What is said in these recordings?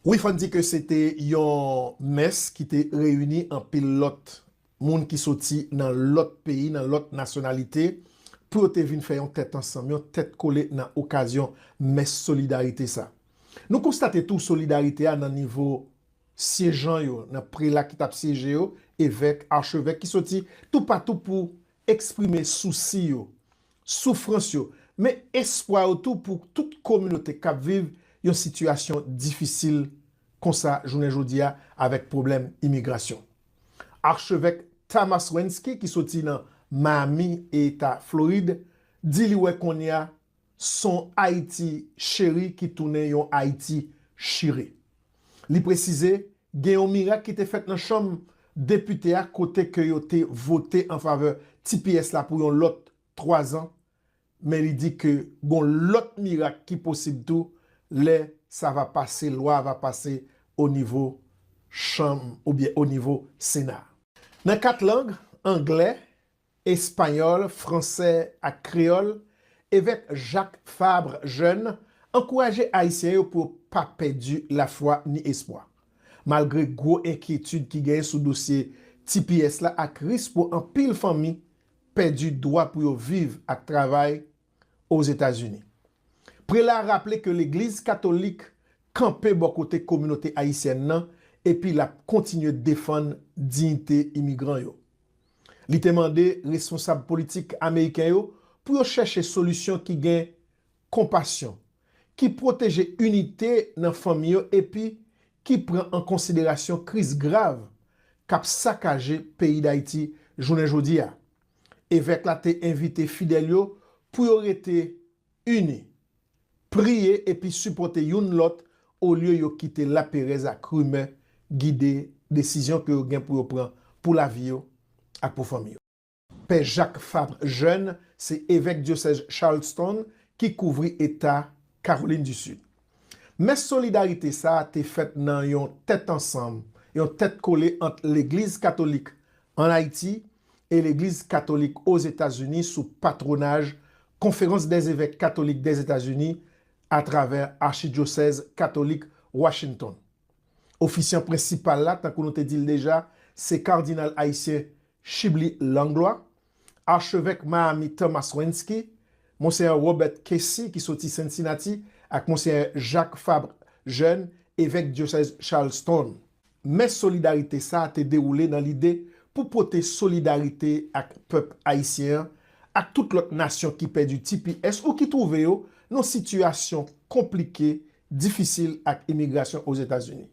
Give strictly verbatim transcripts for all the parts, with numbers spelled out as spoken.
Wi, fò n di ke se te yon mès ki te reyini anpil lòt moun ki soti nan lòt peyi, nan lòt nasyonalite, pou yo te vin fè yon tèt ansanm, yon tèt kole nan okazyon mès solidarite sa. Nou konstate tou solidarite a nan nivo syejan yo, nan prela ki t ap syeje yo, evèk, achevèk ki soti toupatou pou eksprime sousi yo, soufrans yo, men espwa yo tou pou tout kominote k ap viv yon sitiyasyon difisil konsa jounen jodi a avèk pwoblèm imigrasyon. Achevèk Thomas Wenski, ki soti nan Miami, Eta Florid, di li wè kounye a s on Ayiti cheri ki tounen yon Ayiti chire. Li presize, gen yon mirak ki te fèt nan Chanm Depite a kote ke yo te vote an favè T P S la pou yon lòt twa zan, men li di ke gon lòt mirak ki posib tou lè sa va pase, lwa a va pase o nivo chanm oubyen o nivo Sena. Nan kat lang, anglè, espanyòl, fransè ak kreyòl, evèk Jacques Fabre Jeune ankouraje Ayisyen yo pou yo pa pèdi lafwa ni espwa. Malgre gwo enkyetid ki genyen sou dosye T P S la ak risk pou anpil fanmi pèdi dwa pou yo viv ak travay Ozetazini. Prela a raple ke Legliz Katolik kanpe bò kote kominote ayisyèn nan epi l ap kontinye defann diyite imigran yo. Li te mande responsab politik ameriken yo pou yo chèche solisyon ki gen konpasyon, ki pwoteje inite nan fanmi yo epi ki pran an konsiderasyon kriz grav k ap sakaje peyi Dayiti jounen jodi a. Evèk la te envite fidèl yo pou yo rete ini, priye epi sipòte youn lòt olye yo kite laperèz ak rimè gide desizyon ke yo gen pou yo pran pou lavi yo ak pou fanmi yo. Pè Jacques Fabre Jeune se evèk dyosèz Charleston ki kouvri eta Kawolin di Sid. Mès solidarite sa a te fèt nan yon tèt ansanm, yon tèt kole ant Legliz Katolik ann Ayiti e Legliz Katolik Ozetazini sou patwonaj Conférence des Évêques Catholiques des États-Unis atravè Achidyosèz Katolik Washington. Ofisyan prensipal la, tankou nou te di l deja, se Kadinal ayisyen Chibly Langlois, Achevèk Miami Thomas Wenski, Monseyè Robert Casey ki soti Cincinnati ak Monseyè Jacques Fabre Jeune, evèk dyosèz Charleston. Mès solidarite sa a te dewoule nan lide pou pote solidarite ak pèp ayisyen an, ak tout lòt nasyon ki pèdi T P S ou ki twouve yo nan sitiyasyon konplike, difisil ak imigrasyon Ozetazini.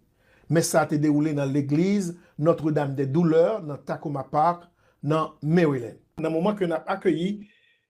Mès sa a te dewoule nan legliz Notre Dame des Douleurs nan Takoma Park, nan Maryland. Nan moman ke n ap akeyi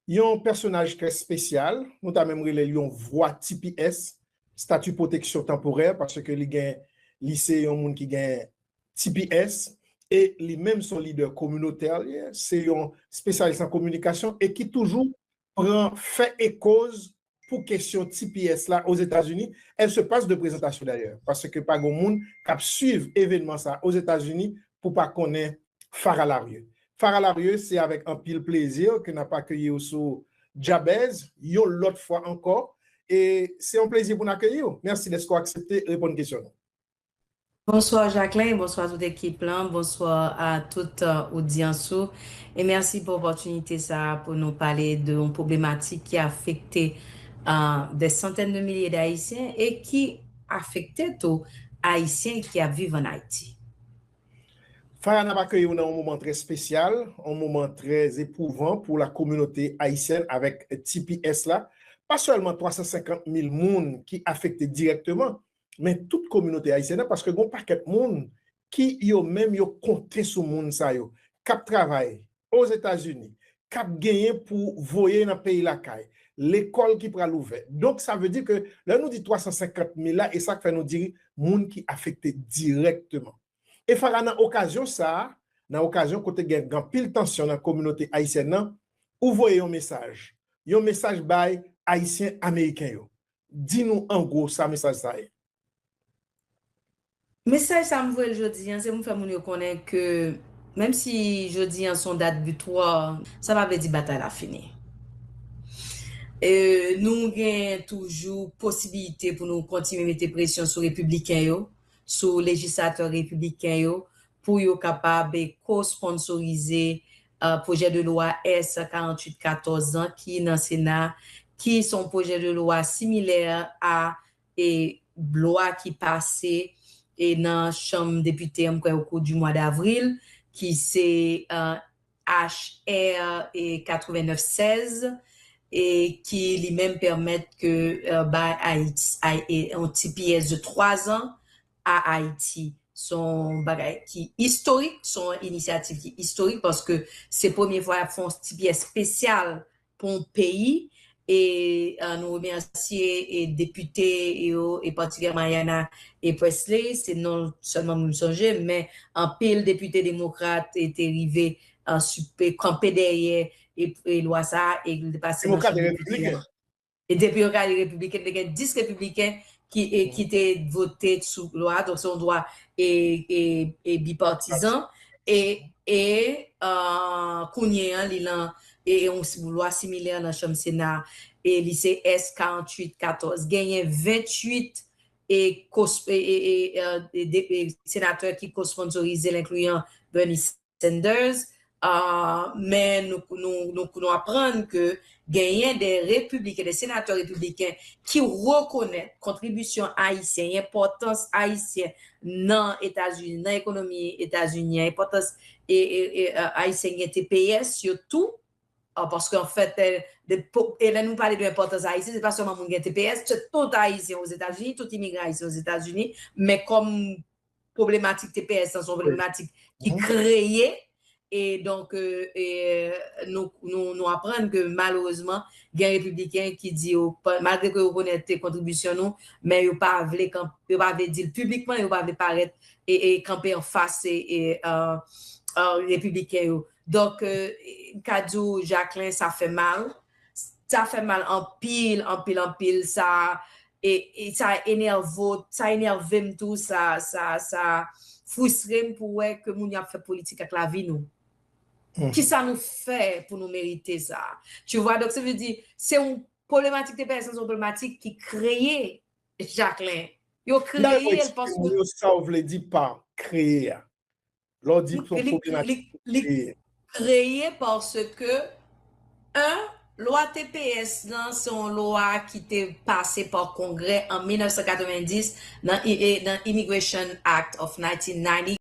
yon pèsonaj trè espesyal, nou ta menm rele l yon vwa T P S, stati pwoteksyon tanporè, paske li gen, li se yon moun ki gen T P S, e li menm se yon lidè kominotè, li ye, se yon espesyalis an kominikasyon e ki toujou pran fè e koz pou kesyon T P S la Ozetazini. Elle se passe de présentation d'ailleurs, paske pa gen moun k ap swiv evènman sa Ozetazini pou pa konnen Farah Larieux. Farah Larieux, se avèk anpil plezi ke n ap akeyi w sou Djabèz yon lòt fwa ankò. E se yon plezi pou n akeyi w. Mèsi dèske w aksepte reponn kesyon nou. Bonswa Jacquelin, bonswa tout ekip lan, bonswa a tout odyans ou. E mèsi pou opòtinite sa a pou nou pale de yon pwoblematik ki afekte des centaines de milliers d'Haïtiens e ki afekte tou Ayisyen ki ap viv ann Ayiti. Farah, n ap akeyi w nan yon moman trè espesyal, yon moman trè epouvan pou la kominote ayisyèn avèk T P S la. Pa sèlman twa san senkant mil moun ki afekte dirèkteman, men tout kominote ayisyèn nan, paske gen yon pakèt moun ki yo menm yo konte sou moun sa yo, k ap travay Ozetazini, k ap genyen pou voye nan peyi lakay, lekòl ki pral ouvè. Donk, sa vle di ke lè nou di twa san senkant mil la, e sa k fè nou di moun ki afekte dirèkteman. E Farah, nan okazyon sa a, nan okazyon kote gen anpil tansyon nan kominote ayisyèn nan, ou voye yon mesaj. Yon mesaj bay Ayisyen Ameriken yo. Di nou an gwo sa mesaj sa a ye. Mesaj sa m voye l jodi a, se pou m fè moun yo konnen ke menm si jodi a se yon dat bitwa, sa pa vle di batay la fini. E nou gen toujou posibilite pou nou kontinye mete presyon sou repibliken yo, sou lejislatè repibliken yo pou yo kapab ko-sponsorize pwojè de lwa S karanntuit katòz lan ki nan Sena, ki se yon pwojè de lwa similè a e lwa ki pase e nan chanm depite an, m kwè, o kou di mwa davril, ki se H R e katrevenèf sèz, e ki li menm pèmèt ke bay Ayiti yon T P S de twa zan a Ayiti. Se yon bagay ki istorik, se yon inisyativ ki istorik paske se premye fwa y ap fè yon T P S espesyal pou yon peyi. E nou remèsye e depite yo, e patikilyèman Ayanna e Pressley, se non sèlman moun sonje, men anpil depite demokrat te rive kanpe dèyè e lwa sa a e li te pase nan chanm depite a. E depi yo gade repibliken, te gen dis repibliken ki, e, ki te vote sou lwa, donk se yon lwa e, e, e bipatizan. E, e uh, kounye an, li lan e, e yon lwa similè nan chanm Sena, e li se S karanntuit katòz. Genyen venntuit e, e, e, e, e, de, e senatè ki ko-sponsorize l, enkliyan Bernie Sanders, uh, men nou, nou, nou, nou aprann ke genyen de repibliken, de senatè repibliken ki rekonèt kontribisyon ayisyen, enpòtans ayisyen nan Etazini, nan ekonomi Etazini, enpòtans e, e, e, uh, ayisyen gen T P S yo tou, uh, paske anfèt, e, de, e lè nou pale de enpòtans ayisyen, se pa sèlman moun gen T P S, se tout ayisyen Ozetazini, tout imigran ayisyen Ozetazini, men kòm pwoblematik T P S lan se yon pwoblematik ki kreye. E donk, e, e, nou, nou, nou aprann ke malerezman, gen repibliken ki di yo, malgre ke yo rekonèt kontribisyon nou, men yo pa vle, yo pa vle di l piblikman, yo pa vle parèt e, e kanpe anfas e, e, uh, uh, repibliken yo. Donk, e, m ka di w, Jacquelin, sa fè mal. Sa fè mal anpil, anpil, anpil. Sa e, e sa enève, sa enève m tou, sa, sa, sa fristre m pou wè ke moun yo ap fè politik ak lavi nou. Kisa nou fè pou nou merite sa? Tu vois, donk, sa vle di, se yon pwoblematik T P S lan, se yon pwoblematik ki kreye Jacquelin. Yo kreye l paske moun yo, sa w vle di pa kreye a? Lè w di se yon pwoblematik li kreye, paske, un, lwa T P S lan se yon lwa ki te pase pa Kongrè an mil nèf san katrevenndis nan, nan Immigration Act of nineteen ninety.